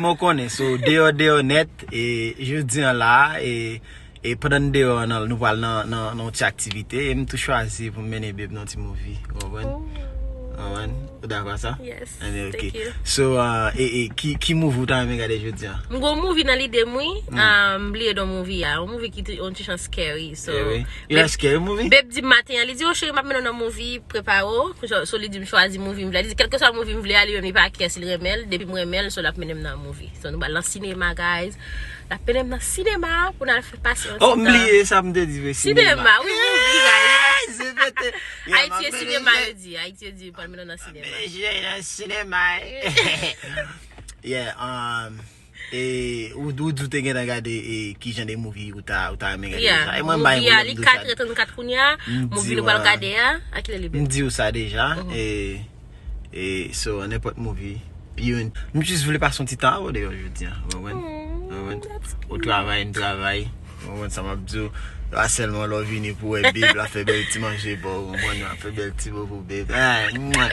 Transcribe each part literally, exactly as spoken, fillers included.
Mwen konnen, so deyò, deyò nèt, e jodi an la, e, e pandan n deyò an, nou pral nan, nan, nan yon ti aktivite, e m tou chwazi pou m mennen babe nan ti movie, ou konprann? Ou konprann? Ou dakò sa? Yes, thank you. So, uh, e, e, ki, ki movie ou ta renmen gade jodi an? M gon movie nan lide m, wi. Um, m bliye non movie a. Yon movie ki te, yon ti jan scary, so. Yon scary movie? Babe di m maten an, li di, "Oh, cheri, m ap mennen w nan movie, prepare w." So, li di m chwazi movie m vle. Li di, kèlkeswa movie m vle a, li menm li pa care si l renmen l. Depi m renmen l, so l ap mennen m nan movie. So, nou pral nan sinema, guys. L ap mennen m nan sinema pou n al fè pase yon ti tan. Oh, m bliye sa m te di, vre, sinema. Sinema, wi, movie, guys. Ayiti e sinema, yo di. Ayiti e di, pral mennen w nan sinema. Mesye, nan sinema. Yeah, um, e, ou, ou di w te gentan gade, e, ki jan de movie ou ta, ou ta renmen gade deja. E mwen, m bay movie a, li kat trannkat kounye a. Movie nou pral gade a, a kilè li, babe? M di w sa deja, e, e, so, nenpòt movie. Pi yon, m jis vle pase yon ti tan avè w deyò jodi an, ou konprann? Ou konprann? Ou travay, m travay. Ou konprann sa m ap di w? A sèlman lè w vini pou wè babe, l ap fè bèl ti manje ba w, ou konprann? L ap fè bèl ti bobo babe. Ah, mwa.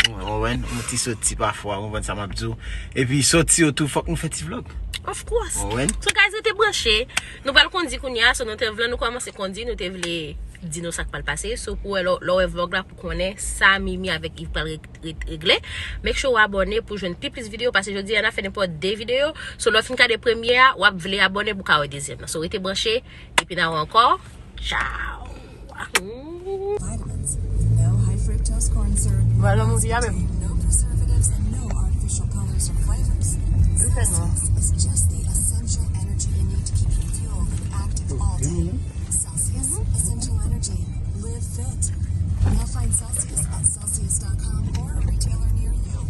Ou konprann? Yon ti soti pafwa, ou konprann sa m ap di w? Epi soti yo tou, fòk nou fè ti vlog. Of course. Ou konprann? So, guys, rete branche. Nou pral kondi kounye a, so nou te vle, nou kòmanse kondi, nou te vle di nou sa k pral pase. So, pou wè, lè, lè w wè vlog la, pou konnen sa Mimi avèk Yves pral reg-, reg-, regle. Make sure w abòne pou jwenn pi plis videyo, paske jodi a n a fè nenpòt de videyo. So, lè w fin gade premye a, w ap vle abòne pou w ka wè dezyèm nan. So, rete branche, epi n a wè ankò. Ciao. Vitamins. No high fructose corn syrup. Voilà, mon diable. No preservatives and no artificial colors or flavors. Celsius is just the essential energy you need to keep you fueled and active all day. Celsius, essential energy. Live fit. You'll find Celsius at celsius dot com or a retailer near you.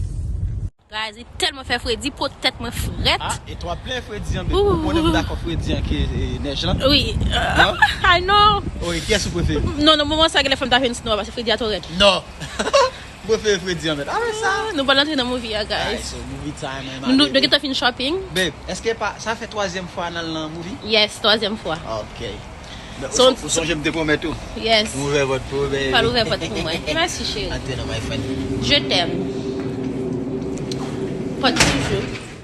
Guys, li tèlman fè fredi, po tèt mwen frèt. Ah, e twa plen fredi an, baby. Ou konnen m dakò fredi an ke, e, nèj lan? Wi. Non? I know. Oh, e kiyès ou prefere? Non, nan moman sa, genlè fò m ta jwenn snow, paske fredi a twò rèd. Non. M prefere fredi an, mèt. Ah, men sa. Nou pral antre nan movie a, guys. Alright, so movie time, man. Nou, nou gentan fin shopping. Babe, èske pa, sa fè twazyèm fwa n al nan movie? Yes, twazyèm fwa. Ok. Ou sonje m te pwomèt ou? Yes. M ouvè pòt pou ou, baby. Pral ouvè pòt pou mwen. Mèsi, cheri. Antre non, my friend. Je t'aime. Pòt toujou.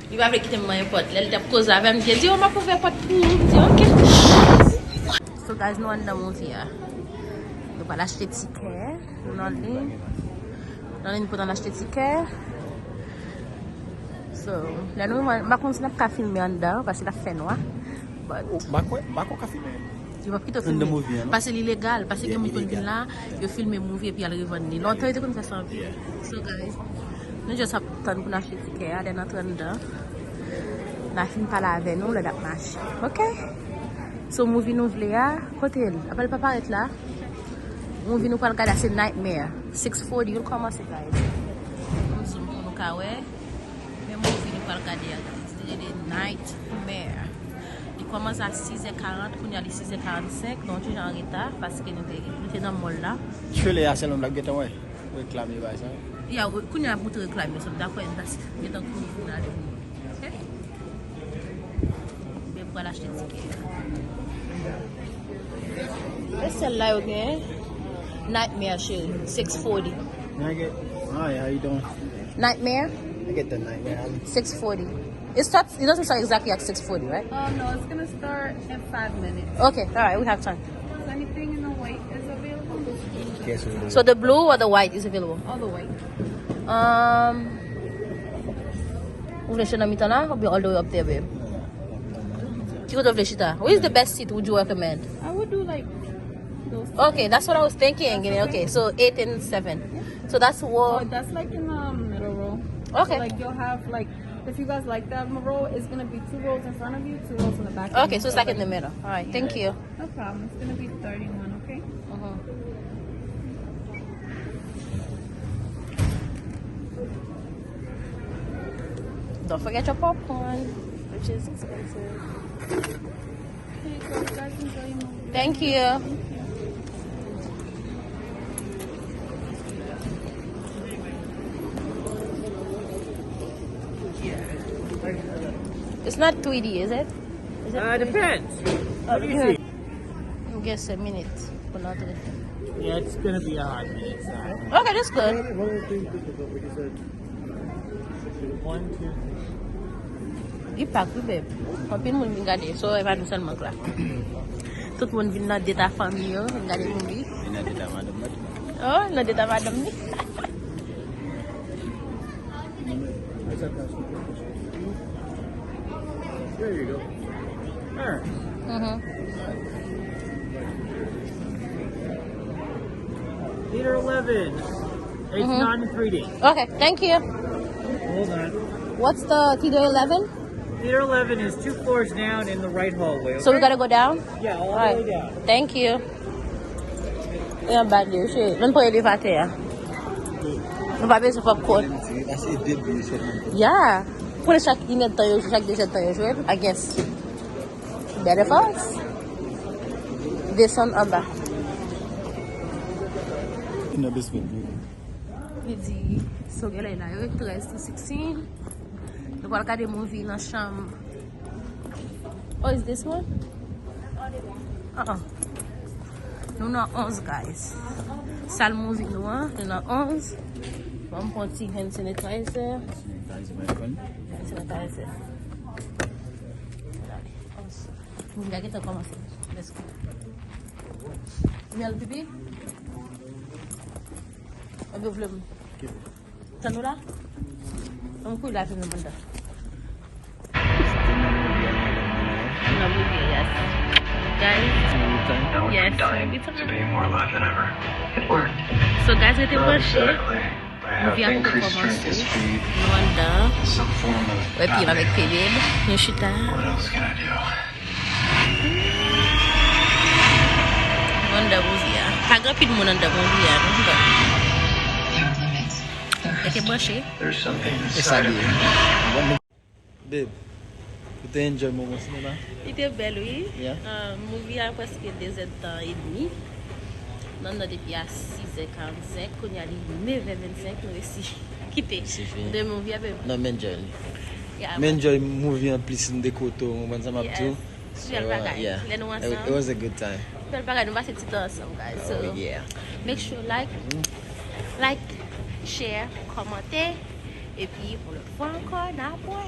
Li pa vle kite m manyen pòt. Lè l t ap koze avè m, li di, "Oh, m ap ouvè pòt pou ou." M di, "Ok." So, guys, nou anndan movie a. Nou pral achte tikè. Nou nan liy. Nan liy pou n al achte tikè. So, lè nou, m pa konn si n ap ka filme anndan, paske l ap fè nwa. But m pa kwè, m pa kwè w ka filme. Yo p ap kite w filme. Paske li legal, paske gen moun konn vin la, yo filme movie epi y al revann li. Lontan yo te konn fè sa anpil. So, guys, nou just ap tann pou n achte tikè a, lè n antre anndan, n a fin pale avè nou, lè n ap mache. Ok? So, movie nou vle a, kote l? Apa l pa parèt la? Movie nou pral gade a se Nightmare, six forty, yo kòmanse, guys. M zoom pou nou ka wè. Men movie nou pral gade a, guys. Li rele Nightmare. Li kòmanse a sizè karant, kounye a li sizè karannsenk, donk ti jan an reta, paske nou te, nou te nan mall la. Trailer a sèlman m t ap gentan wè. Reklame bagay sa. Ya, kounye a pou te reklame, so m dakò, m ta gentan kouri pou n ale. Ok? Men m pral achte tikè. E sèl la yo gen Nightmare, cheri. Six forty. Can I get, hi, how you doing? Nightmare? I get the Nightmare. Six forty. It starts, it doesn't start exactly at six forty, right? Um, no, it's gonna start in five minutes. Okay, all right, we have time. Is anything in the white is available? So the blue or the white is available? All the white. Um, ou vle chita nan mitan la, oubyen all the way up there, babe? Ki kote w vle chita? Where is the best seat would you recommend? I would do, like, those. Okay, that's what I was thinking. That's okay. Okay, so eight and seven. Yeah. So that's what. Oh, that's, like, in the middle row. Okay. So, like, you'll have, like, if you guys like that row, it's gonna be two rows in front of you, two rows in the back of you. Okay, so it's, like, in the middle. All right, thank you. No problem. It's gonna be thirty-one, okay? Mm-hmm. Don't forget your popcorn, which is expensive. Here you go. You guys enjoy your movie. Thank you. It's not three D, is it? Is it Uh, three D? Depends. What do you see? I guess a minute pou n antre. Yeah, it's gonna be a hot minute. Sorry. Okay, that's good. One, two, three. Li pak wi, beb. Anpil moun vin gade, so e pa nou sèlman k la. Tout moun vin nan deta fanmi yo, vin gade movie. Vin nan deta madanm nan tou. Oh, nan deta madanm li. There you go. Alright. Mm-hmm. Theater eleven. It's Mm-hmm. not in three D. Okay, thank you. Hold on. What's the Theater eleven? Theater eleven is two floors down in the right hallway. So we Okay? gotta go down? Yeah, all Alright. the way down. Thank you. E anba de, cheri. Menm pran elevatè a. Nou pa bezwen popcorn. Ya. Pou chak inèdtan yo jwe, chak dezèdtan yo jwe, I guess. Better for us. Desann anba. In the basement. Li di, so gen lè la, yo, trèz to sixteen. Nou pral gade movie nan chanm. Oh, is this one? Uh-uh. Nou nan onz, guys. Sal movie nou an, nou nan onz. Bon, m pran ti hand sanitizer. Sanitizer, my friend. Hand sanitizer. Gade, onz. Movie a gentan kòmanse. Let's go. Mèl pipi? Ebyen, vle m. Tann ou la? An kou la vin nan manda. Nan movie, yes. Guys, yes, every time. It worked. So, guys, rete branche. Movie a poko kòmanse. Nou anndan. Wè pye m avèk pye beb. Nou chita. Nou anndan movie a. Pa gen anpil moun anndan movie a, non, but rete branche. E sa li ye. Babe, ou te enjoy moman sinema? Li te bèl, wi. Yeah. Ah, movie a prèske de zèdtan edmi. Nou anndan depi a sis è karannsenk, kounye a li nèv è vennsenk, nou resi kite. Se fini. De movie a, babe. Non, m enjoy li. Yeah, m enjoy movie an plis, m dekote, ou konprann sa m ap di w? Yes. Bèl bagay. Yeah. Lè nou ansanm. It was a good time. Bèl bagay, nou pase ti tan ansanm, guys. So, oh, yeah. Make sure like, like, share, kòmante, epi pou lòt fwa ankò, n ap wè.